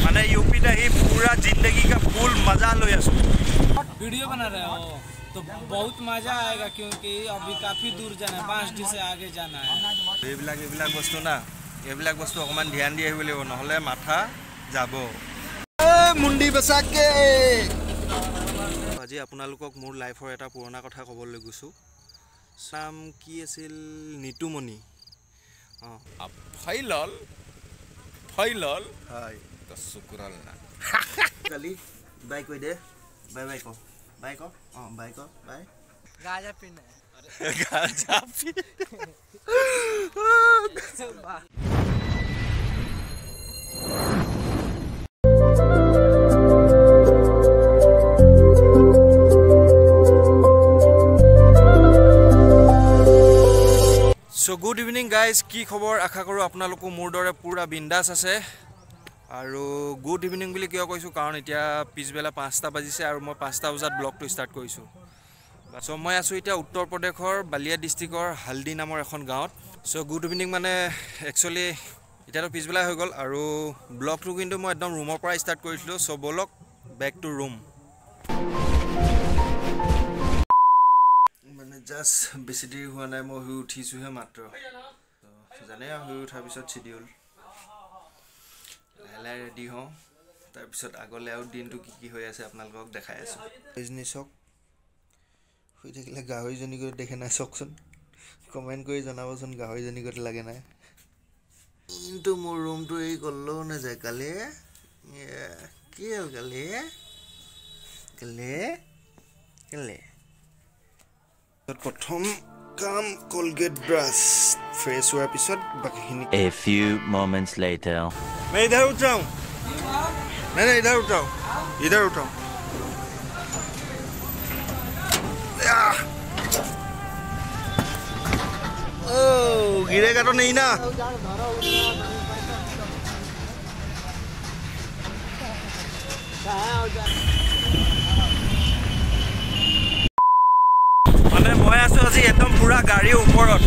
মানে ইউপিত আহি পুৰা জিন্দগী কা ফুল মজা লৈ আছো। वीडियो बना रहे हो तो बहुत मजा आएगा, क्योंकि अभी काफी दूर जाना है, बांसडी से आगे जाना है। এইবিলাক এইবিলাক বস্তু না, এইবিলাক বস্তু অকণমান ধ্যান দি আহিব লাগিব, নহ'লে মাথা যাব। মুন্ডি বেচাকে আজি আপোনালোকক মোৰ লাইফৰ এটা পুৰণা কথা ক'বলৈ গৈছোঁ। নাম কি আছিল? নিতুমণি। অঁ, फैलल फैलल হয় তো सुकुरल ना। কালি বাই কৈ দে, বাই বাই ক, বাই ক, অঁ বাই ক, বাই। गाजा पीना है। গাজা পি। চ' গুড ইভিনিং গাইজ, কি খবৰ? আশা কৰোঁ আপোনালোকো মোৰ দৰে পূৰা বিন্দাছ আছে। আৰু গুড ইভিনিং বুলি কিয় কৈছোঁ, কাৰণ এতিয়া পিছবেলা 5টা বাজিছে আৰু মই 5টা বজাত ব্লগটো ষ্টাৰ্ট কৰিছোঁ। চ' মই আছোঁ এতিয়া উত্তৰ প্ৰদেশৰ বালিয়া ডিষ্ট্ৰিক্টৰ হালদি নামৰ এখন গাঁৱত। চ' গুড ইভিনিং মানে একচুৱেলি এতিয়াতো পিছবেলাই হৈ গ'ল আৰু ব্লগটো কিন্তু মই একদম ৰুমৰ পৰা ষ্টাৰ্ট কৰিছিলোঁ। চ' ব'লক বেক টু ৰুম। মানে জাষ্ট বেছি দেৰি হোৱা নাই, মই শুই উঠিছোঁহে মাত্ৰ। জানে আৰু শুই উঠাৰ পিছত চিডিউল, লাহে লাহে ৰেডি হওঁ, তাৰপিছত আগলৈ আৰু দিনটো কি কি হৈ আছে আপোনালোকক দেখাই আছোঁ। এজনী চাওক শুই থাকিলে গাহৰিজনী গৈ দেখে নাই, চাওকচোন, কমেণ্ট কৰি জনাবচোন গাহৰিজনী গৈ লাগে নাই। কিন্তু মোৰ ৰুমটো এই গ'লেও নাযায়। কালি কি হ'ল? কালি কালি কালি প্ৰথম কাম কলগেট ব্ৰাছ, ফ্ৰেছ হোৱাৰ পিছত বাকীখিনি। A few moments later. मैं इधर उठ जाऊं? नहीं नहीं, इधर उठाओ, इधर उठाओ। ओ गिरेगा तो नहीं ना? মানে মই আছো আজি একদম পুৰা গাড়ীৰ ওপৰত,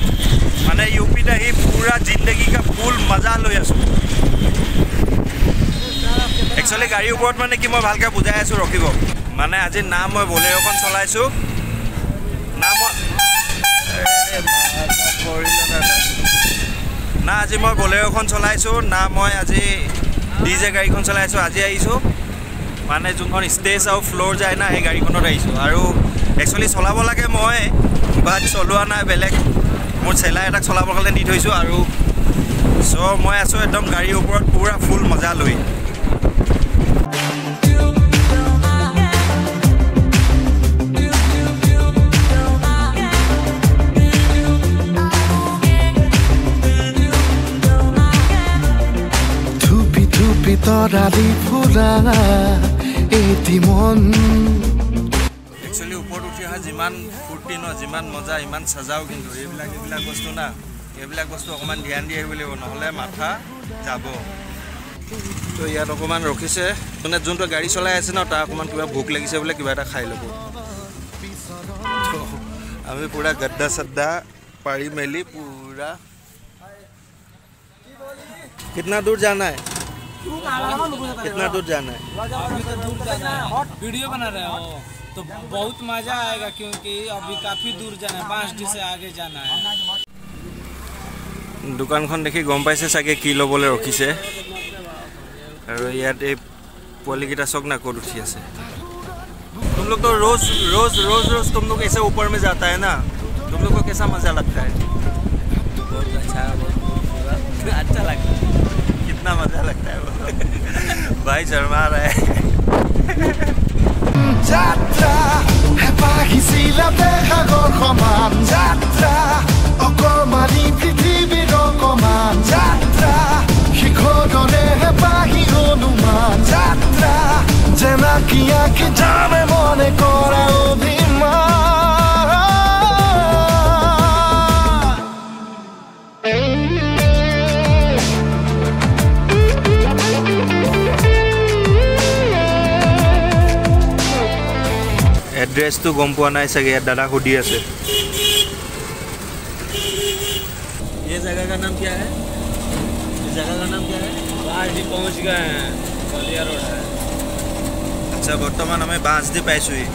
মানে ইউপিত আহি পুৰা জিন্দগী কা ফুল মজা লৈ আছো। একচুৱেলি গাড়ীৰ ওপৰত মানে কি, মই ভালকৈ বুজাই আছোঁ, ৰখিব। মানে আজি না মই বলেৰ'খন চলাইছোঁ, না মই না আজি মই বলেৰ'খন চলাইছোঁ, না মই আজি ডি জে গাড়ীখন চলাইছোঁ। আজি আহিছোঁ মানে যোনখন ষ্টেজ আৰু ফ্ল'ৰ যায় না, সেই গাড়ীখনত আহিছোঁ। আৰু একচুৱেলি চলাব লাগে মই, বাট চলোৱা নাই, বেলেগ মোৰ চেলাই এটাক চলাবৰ কাৰণে দি থৈছোঁ। আৰু চ' মই আছোঁ একদম গাড়ীৰ ওপৰত পূৰা ফুল মজা লৈ। থুপি থুপি তৰালি ফুৰা এটি মন। একচুৱেলি ওপৰত উঠি অহা যিমান ফূৰ্তি ন, যিমান মজা, ইমান চাজাও, কিন্তু এইবিলাক এইবিলাক বস্তু না, এইবিলাক বস্তু অকণমান ধ্যান দি আহিব লাগিব, নহ'লে মাথা যাব। তো ইয়াত অকণমান ৰখিছে, মানে যোনটো গাড়ী চলাই আছে ন, তাৰ অকণমান কিবা ভোক লাগিছে বোলে, কিবা এটা খাই ল'ব। তো আমি পূৰা গাদ্দা চাদ্দা পাৰি মেলি পূৰা। কিতনা দূৰ जाना है? कितना दूर जाना है? अभी तो दूर जाना है। वीडियो बना रहे हो तो बहुत मजा आएगा, क्योंकि अभी काफी दूर जाना है, बांसडी से आगे जाना है। দোকানখন দেখি গম পাইছে চাগে কি ল'বলৈ ৰখিছে। আৰু ইয়াত এই পোৱালিকেইটা চাওক না ক'ত উঠি আছে। तुम लोग तो रोज रोज रोज रोज तुम लोग ऐसे ऊपर में जाता है ना, तुम लोग को कैसा मजा लगता है? बहुत अच्छा, बहुत अच्छा लगता है। कितना मजा लगता है वो? भाई शर्मा रहा है। যাত্ৰা হেঁপাহিছিলা দেখাগৰ সমান, যাত্ৰা অকমানি পৃথিৱীৰ অকমান, যাত্ৰা শিখৰ দৰে হেঁপাহি অনুমান, যাত্ৰা জেনাকি আঁকি যামে মনে কৰা অভিমান। এড্ৰেছটো গম পোৱা নাই চাগে, ইয়াত দাদা সুধি আছে। ये जगह का नाम क्या है? ये जगह का नाम क्या है? बांसडी पहुंच गए हैं। বাঁসদিয়া रोड है। আচ্ছা, বৰ্তমান আমি বাঁশদি পাইছোহি।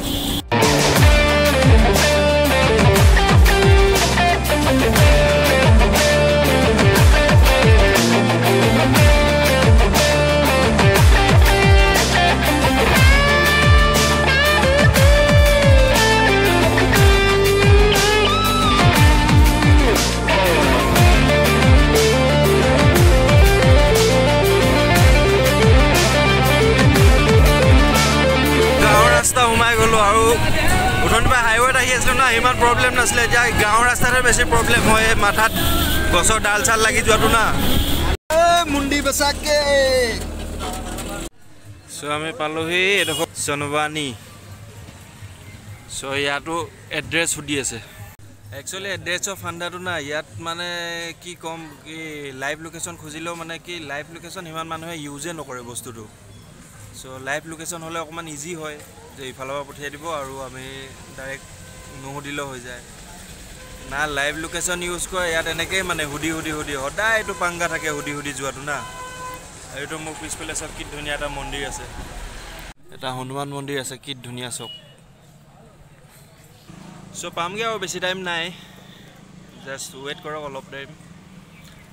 সোমাই গ'লোঁ আৰু উঠনিৰ পৰা হাইৱেত আহি আছিলোঁ না, ইমান প্ৰব্লেম নাছিলে। এতিয়া গাঁৱৰ ৰাস্তাতহে বেছি প্ৰব্লেম হয়, মাথাত গছৰ ডাল চাল লাগি যোৱাটো না। মুন্দি বেচাকে চ' আমি পালোহি এইডোখৰ চনবানী। চ' ইয়াতো এড্ৰেছ সুধি আছে। একচুৱেলি এড্ৰেছৰ ফাণ্ডাটো না ইয়াত মানে কি ক'ম, কি লাইভ লোকেশ্যন খুজিলেও মানে কি লাইভ লোকেশ্যন সিমান মানুহে ইউজে নকৰে বস্তুটো। চ' লাইভ লোকেশ্যন হ'লে অকণমান ইজি হয় যে ইফালৰ পৰা পঠিয়াই দিব আৰু আমি ডাইৰেক্ট নুসুধিলেও হৈ যায় না। লাইভ লোকেশ্যন ইউজ কৰে ইয়াত এনেকেই মানে সুধি সুধি সুধি সদায় এইটো পাংগা থাকে সুধি সুধি যোৱাটো না। আৰু এইটো মোৰ পিছফালে চব কি ধুনীয়া এটা মন্দিৰ আছে, এটা হনুমান মন্দিৰ আছে, কি ধুনীয়া চব। চ' পামগৈ আৰু বেছি টাইম নাই, জাষ্ট ৱেইট কৰক অলপ টাইম,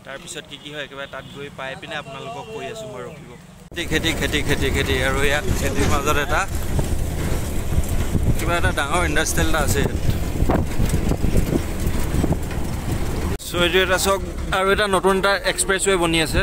তাৰপিছত কি কি হয় একেবাৰে তাত গৈ পাই পিনে আপোনালোকক কৈ আছোঁ মই। ৰখিব। খেতি খেতি খেতি খেতি আৰু ইয়াত খেতিৰ মাজত এটা কিবা এটা ডাঙৰ ইণ্ডাষ্ট্ৰিয়েল এটা আছে ইয়াত। চ' এইটো এটা চক আৰু এটা নতুন এটা এক্সপ্ৰেছৱে বনি আছে।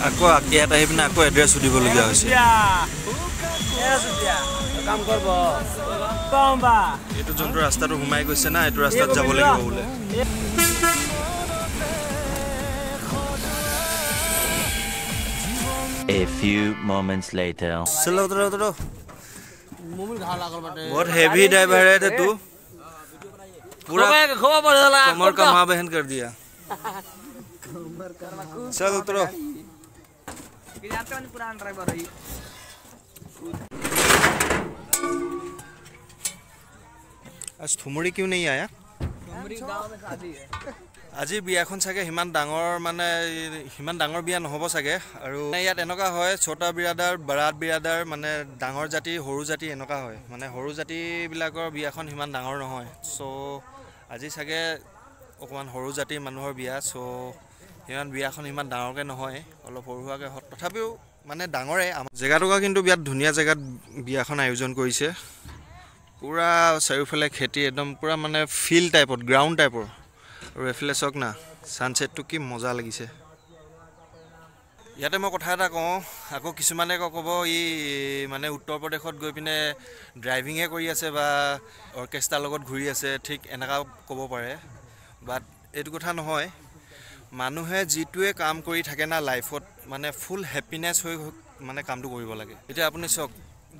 আকৌ ইয়াত আহি পিনে আকৌ এড্ৰেছ সুধিবলগীয়া হৈছে। এইটো যোনটো ৰাস্তাটো সোমাই গৈছে না, এইটো ৰাস্তাত যাব লাগিব বোলে। A few moments later. चलो उतरो उतरो। बहुत हेवी ड्राइवर है तू, पूरा कमर का माँ बहन कर दिया। चल उतरो। आज थुमड़ी क्यों नहीं आया? আজি বিয়াখন চাগে সিমান ডাঙৰ, মানে সিমান ডাঙৰ বিয়া নহ'ব চাগে। আৰু ইয়াত এনেকুৱা হয়, ছোটা বিৰাদাৰ বাৰাত বিৰাদাৰ, মানে ডাঙৰ জাতি সৰু জাতি এনেকুৱা হয়, মানে সৰু জাতিবিলাকৰ বিয়াখন সিমান ডাঙৰ নহয়। চ' আজি চাগে অকণমান সৰু জাতিৰ মানুহৰ বিয়া, চ' সিমান বিয়াখন সিমান ডাঙৰকৈ নহয়, অলপ সৰু সুৰাকৈ, তথাপিও মানে ডাঙৰে। জেগা টুকুৰা কিন্তু বিৰাট ধুনীয়া জেগাত বিয়াখন আয়োজন কৰিছে, পূৰা চাৰিওফালে খেতি, একদম পূৰা মানে ফিল্ড টাইপত, গ্ৰাউণ্ড টাইপৰ। আৰু এইফালে চাওক না ছানছেটটো কি মজা লাগিছে। ইয়াতে মই কথা এটা কওঁ, আকৌ কিছুমানে ক'ব ই মানে উত্তৰ প্ৰদেশত গৈ পিনে ড্ৰাইভিঙে কৰি আছে বা অৰ্কেষ্ট্ৰাৰ লগত ঘূৰি আছে, ঠিক এনেকুৱা ক'ব পাৰে। বাট এইটো কথা নহয়, মানুহে যিটোৱে কাম কৰি থাকে না লাইফত, মানে ফুল হেপিনেছ হৈ মানে কামটো কৰিব লাগে। এতিয়া আপুনি চাওক,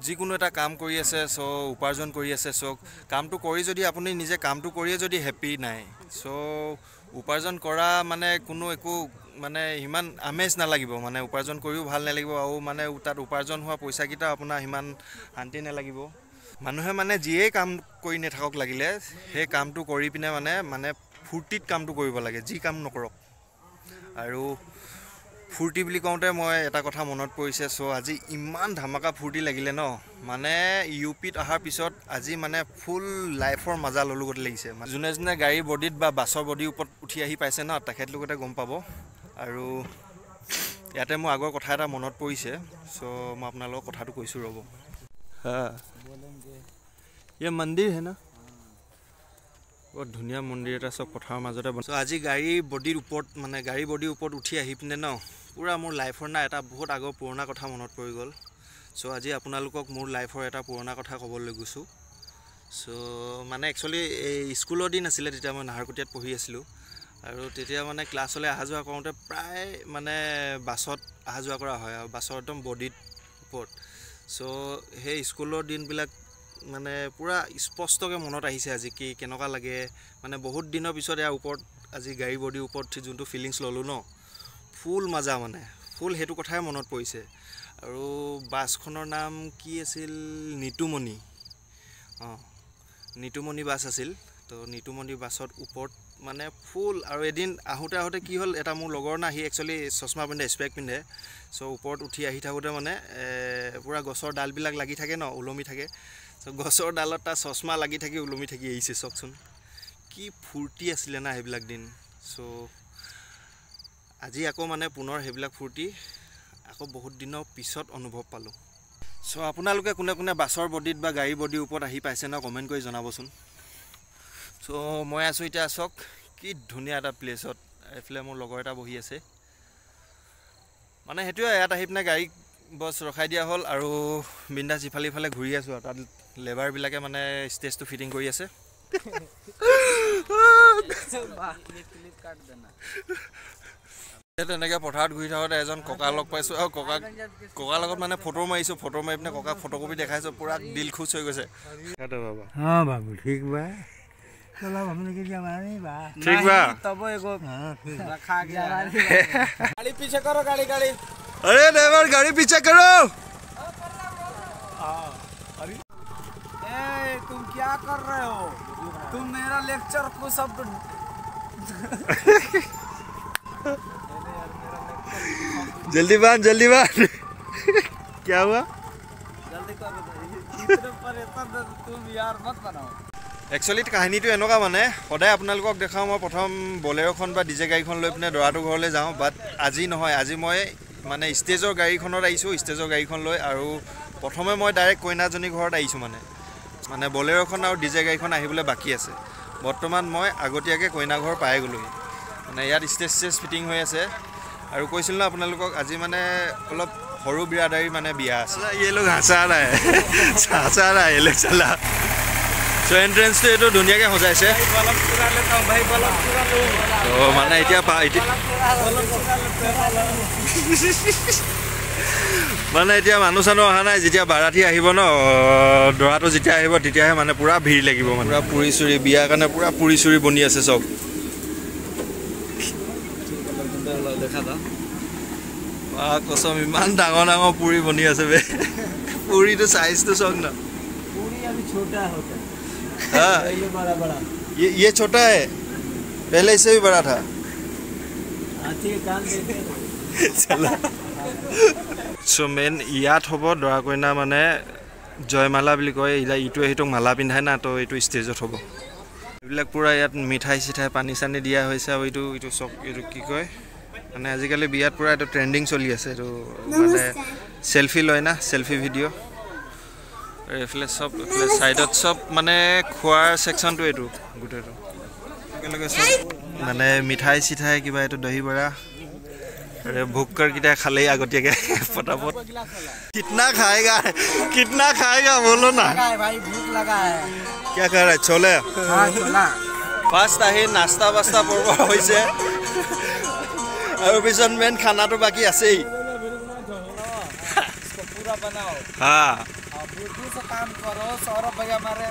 যিকোনো এটা কাম কৰি আছে, চ' উপাৰ্জন কৰি আছে, চ' কামটো কৰি যদি আপুনি নিজে কামটো কৰিয়ে যদি হেপী নাই, চ' উপাৰ্জন কৰা মানে কোনো একো মানে সিমান আমেজ নালাগিব, মানে উপাৰ্জন কৰিও ভাল নালাগিব, আৰু মানে তাত উপাৰ্জন হোৱা পইচাকেইটা আপোনাৰ সিমান শান্তি নালাগিব। মানুহে মানে যিয়েই কাম কৰি নাথাকক লাগিলে, সেই কামটো কৰি পিনে মানে মানে ফূৰ্তিত কামটো কৰিব লাগে, যি কাম নকৰক। আৰু ফূৰ্তি বুলি কওঁতে মই এটা কথা মনত পৰিছে, চ' আজি ইমান ধামাকা ফূৰ্তি লাগিলে ন, মানে ইউ পিত অহাৰ পিছত আজি মানে ফুল লাইফৰ মজা ল'লোঁ গতে লাগিছে। যোনে যোনে গাড়ীৰ বডিত বা বাছৰ বডিৰ ওপৰত উঠি আহি পাইছে ন, তেখেতলোকতে গম পাব। আৰু ইয়াতে মোৰ আগৰ কথা এটা মনত পৰিছে, চ' মই আপোনালোকক কথাটো কৈছোঁ, ৰ'ব। হা, ये মন্দিৰ হে না, বৰ ধুনীয়া মন্দিৰ এটা চব পথাৰৰ মাজতে বনাইছে। আজি গাড়ীৰ বডিৰ ওপৰত, মানে গাড়ী বডিৰ ওপৰত উঠি আহি পিনে ন, পূৰা মোৰ লাইফৰ না এটা বহুত আগৰ পুৰণা কথা মনত পৰি গ'ল। চ' আজি আপোনালোকক মোৰ লাইফৰ এটা পুৰণা কথা ক'বলৈ গৈছোঁ। চ' মানে একচুৱেলি এই স্কুলৰ দিন আছিলে, তেতিয়া মই নাহৰকটীয়াত পঢ়ি আছিলোঁ। আৰু তেতিয়া মানে ক্লাছলৈ অহা যোৱা কৰোঁতে প্ৰায় মানে বাছত অহা যোৱা কৰা হয়, আৰু বাছৰ একদম বডিত ওপৰত। চ' সেই স্কুলৰ দিনবিলাক মানে পূৰা স্পষ্টকৈ মনত আহিছে আজি, কি কেনেকুৱা লাগে মানে বহুত দিনৰ পিছত ইয়াৰ ওপৰত আজি গাড়ী বডিৰ ওপৰত যোনটো ফিলিংছ ল'লোঁ ন, ফুল মজা, মানে ফুল সেইটো কথাই মনত পৰিছে। আৰু বাছখনৰ নাম কি আছিল, নিতুমণি। অঁ, নিতুমণি বাছ আছিল। তো নিতুমণি বাছত ওপৰত মানে ফুল। আৰু এদিন আহোঁতে আহোঁতে কি হ'ল, এটা মোৰ লগৰ না, সি একচুৱেলি চশমা পিন্ধে, স্পেক পিন্ধে। চ' ওপৰত উঠি আহি থাকোঁতে মানে পূৰা গছৰ ডালবিলাক লাগি থাকে ন, ওলমি থাকে। চ' গছৰ ডালত তাৰ চশমা লাগি থাকি ওলমি থাকি আহিছে। চাওকচোন কি ফূৰ্তি আছিলে না সেইবিলাক দিন। চ' আজি আকৌ মানে পুনৰ সেইবিলাক ফূৰ্তি আকৌ বহুত দিনৰ পিছত অনুভৱ পালোঁ। চ' আপোনালোকে কোনে কোনে বাছৰ বডিত বা গাড়ীৰ বডিৰ ওপৰত আহি পাইছে ন, কমেণ্ট কৰি জনাবচোন। চ' মই আছোঁ এতিয়া চাওক কি ধুনীয়া এটা প্লেচত। এইফালে মোৰ লগৰ এটা বহি আছে। মানে সেইটোৱে, ইয়াত আহি পিনে গাড়ী বছ ৰখাই দিয়া হ'ল আৰু বিন্দাছ ইফালে ইফালে ঘূৰি আছোঁ। আৰু তাত লেবাৰবিলাকে মানে ষ্টেজটো ফিটিং কৰি আছে। তেনেকৈ পথাৰত ঘূৰি থাকোঁতে এজন ককা লগ পাইছোঁ আৰু ককাৰ লগত মানে ফটো মাৰিছোঁ। ফটো মাৰি পিনে ককাক ফটোকপি দেখাইছোঁ, পূৰা দিল খুচ হৈ গৈছে। ঠিক বা गाड़ी पीछे करो, गाड़ी गाड़ी। अरे ड्राइवर गाड़ी पीछे करो। ए तुम क्या कर रहे हो, तुम मेरा लेक्चर को सब जल्दी बांध, जल्दी बांध। क्या हुआ, जल्दी करो, इतने परेशान तुम यार मत बनाओ। একচুৱেলি কাহিনীটো এনেকুৱা, মানে সদায় আপোনালোকক দেখাওঁ মই প্ৰথম বলেৰ'খন বা ডিজে গাড়ীখন লৈ পিনে দৰাটোৰ ঘৰলৈ যাওঁ, বাট আজি নহয়। আজি মই মানে ষ্টেজৰ গাড়ীখনত আহিছোঁ, ষ্টেজৰ গাড়ীখন লৈ। আৰু প্ৰথমে মই ডাইৰেক্ট কইনাজনীৰ ঘৰত আহিছোঁ। মানে মানে বলেৰ'খন আৰু ডিজে গাড়ীখন আহিবলৈ বাকী আছে। বৰ্তমান মই আগতীয়াকৈ কইনা ঘৰ পাই গ'লোহি। মানে ইয়াত ষ্টেজ ষ্টেজ ফিটিং হৈ আছে। আৰু কৈছিলোঁ ন আপোনালোকক, আজি মানে অলপ সৰু বিৰাদাৰী মানে বিয়া আছে। ये लोग हंसा रहा है, हंसा रहा है ये लोग साला। চ' এণ্ট্ৰেঞ্চটো এইটো ধুনীয়াকৈ সজাইছে। ত' মানে এতিয়া মানে এতিয়া মানুহ চানুহ অহা নাই। যেতিয়া বাৰাতি আহিব ন, দৰাটো যেতিয়া আহিব তেতিয়াহে মানে পূৰা ভিৰ লাগিব। মানে পূৰা পুৰি চুৰি বিয়াৰ কাৰণে পূৰা পুৰি চুৰি বনি আছে চব। কচম ইমান ডাঙৰ ডাঙৰ পুৰি বনি আছে বে। পুৰিটো চাইজটো চাওক না। हाँ, बड़ा बड़ा। ये छोटा है, पहले इससे भी बड़ा था। चला। চ' মেইন ইয়াত হ'ব দৰা কইনা মানে জয়মালা বুলি কয়, ইটোৱে সিটোক মালা পিন্ধাই না, তো এইটো ষ্টেজত হ'ব। এইবিলাক পূৰা ইয়াত মিঠাই চিঠাই পানী চানী দিয়া হৈছে। আৰু এইটো এইটো চব এইটো কি কয়, মানে আজিকালি বিয়াত পূৰা এইটো ট্ৰেণ্ডিং চলি আছে, এইটো মানে চেলফি লয় না, চেলফি ভিডিঅ'। এইফালে চব এইফালে ছাইডত চব মানে খোৱাৰ ছেকশ্যনটো এইটো গোটেইটো একেলগে চব মানে মিঠাই চিঠাই কিবা এইটো দহি বৰা ভোক্কৰকেইটা খালেই আগতীয়াকৈ ফটাফট। কিতনা খাएगा, कितना खाएगा बोलो ना। भाई भूख लगा है। क्या कर रहा है, छोले? हाँ छोला। ফাৰ্ষ্ট আহি নাস্তা বাস্তা পৰ্ব হৈছে আৰু পিছত মেইন খানাটো বাকী আছেই। पूरा बनाओ। हाँ बुद्धि से काम करो। सौरभ भैया हमारे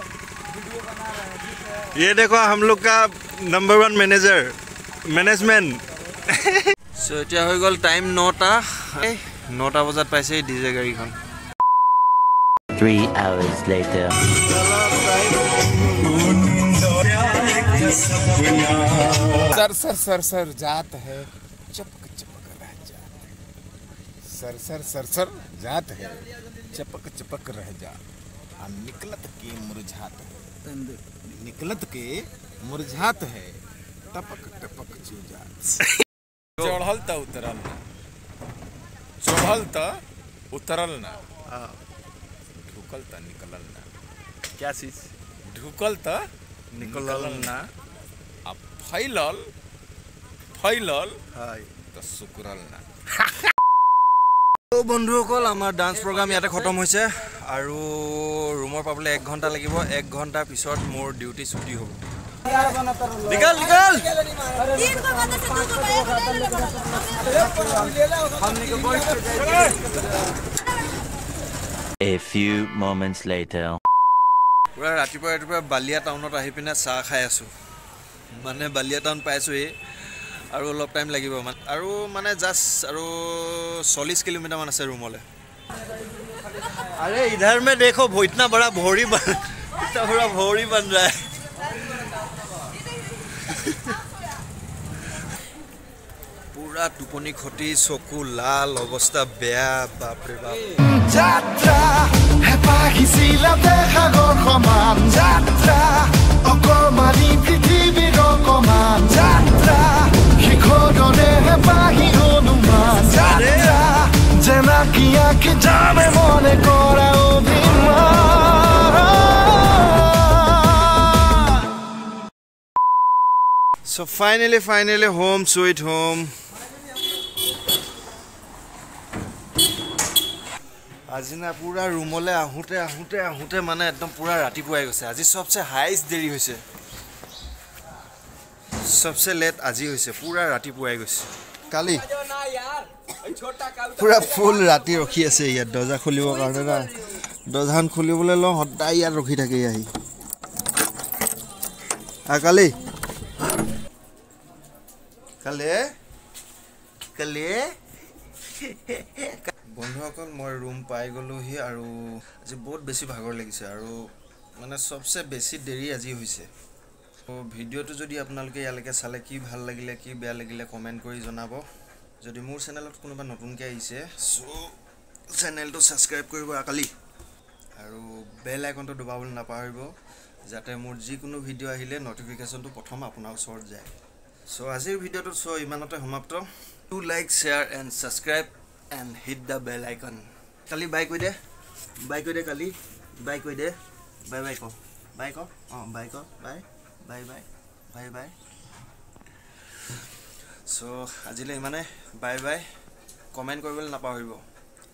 वीडियो बना रहे हैं, ठीक है। ये देखो हम लोग का नंबर 1 मैनेजर, मैनेजमेंट। চ' এতিয়া হৈ গ'ল টাইম 9টা, 9টা বজাত পাইছে এই ডিজে গাড়ীখন। 3 hours later. Sir sir sir sir जात है, चपक चपक रह जात है। सर सर सर सर जात है, चपक चपक रह जात। आ निकलत के मुरझात है, निकलत के मुरझात है, टपक टपक चूजात। चढ़ल त उतरल ना, चढ़ल त उतरल ना, ढुकल त निकलल ना। क्या चीज? ढुकल त निकलल ना, आ फैलल फैलल त सुकुरल ना। বন্ধুসকল, আমাৰ ডান্স প্ৰগ্ৰাম ইয়াতে খতম হৈছে আৰু ৰুমৰ পাবলৈ 1 ঘণ্টা লাগিব। 1 ঘণ্টাৰ পিছত মোৰ ডিউটি ছুটি হ'ব। निकल निकल। A few moments later. পুৰা ৰাতিপুৱা ৰাতিপুৱা বালিয়া টাউনত আহি পিনে চাহ খাই আছোঁ। মানে বালিয়া টাউন পাইছোঁহি আৰু অলপ টাইম লাগিব মানে, আৰু মানে জাষ্ট আৰু 40 কিলোমিটাৰমান আছে ৰুমলৈ। अरे इधर में देखो, इतना बड़ा भौरी बन, इतना बड़ा भौरी बन रहा है। पूरा টোপনি খতি, চকু লাল, অৱস্থা বেয়া, বাপৰে বাপ। যাত্ৰা হেঁপাহিছিলাতে সাগৰ সমান, যাত্ৰা অকমানি পৃথিৱীৰ অকমান, যাত্ৰা শিখৰৰে হেঁপাহি অনুমান, যাত্ৰা যেনাকি আঁকি যামে মনে কৰা অভিমান। So finally, finally home sweet home. আজি না পুৰা ৰুমলৈ আহোঁতে আহোঁতে আহোঁতে মানে একদম পুৰা ৰাতিপুৱাই গৈছে। আজি চবচে হাইষ্ট দেৰি হৈছে, চবচে লেট আজি হৈছে, পুৰা ৰাতিপুৱাই গৈছে। কালি পুৰা ফুল ৰাতি ৰখি আছে ইয়াত দৰ্জা খুলিবৰ কাৰণে না, দৰ্জাখন খুলিবলৈ লওঁ সদায় ইয়াত ৰখি থাকে আহি। কালি কালি কালি বন্ধুসকল, মই ৰুম পাই গ'লোহি আৰু আজি বহুত বেছি ভাগৰ লাগিছে আৰু মানে চবচে বেছি দেৰি আজি হৈছে। ভিডিঅ'টো যদি আপোনালোকে ইয়ালৈকে চালে কি ভাল লাগিলে কি বেয়া লাগিলে কমেণ্ট কৰি জনাব। যদি মোৰ চেনেলত কোনোবা নতুনকৈ আহিছে চ' চেনেলটো ছাবস্ক্ৰাইব কৰিব কালি আৰু বেল আইকনটো দবাবলৈ নাপাহৰিব, যাতে মোৰ যিকোনো ভিডিঅ' আহিলে ন'টিফিকেশ্যনটো প্ৰথম আপোনাৰ ওচৰত যায়। চ' আজিৰ ভিডিঅ'টো চ' ইমানতে সমাপ্ত। Do like, share and subscribe and hit the bell icon. কালি বাই কৈ দে, বাই কৈ দে, কালি বাই কৈ দে, বাই বাই ক, বাই ক, অঁ বাই ক, bye bye bye bye bye. So আজিলৈ ইমানে, বাই বাই। কমেণ্ট কৰিবলৈ নাপাহৰিব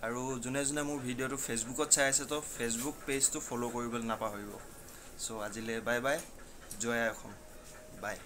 আৰু যোনে যোনে মোৰ ভিডিঅ'টো ফেচবুকত চাই আছে তো ফেচবুক পেজটো ফ'ল' কৰিবলৈ নাপাহৰিব। চ' আজিলৈ বাই বাই, জয় আই অসম, বাই।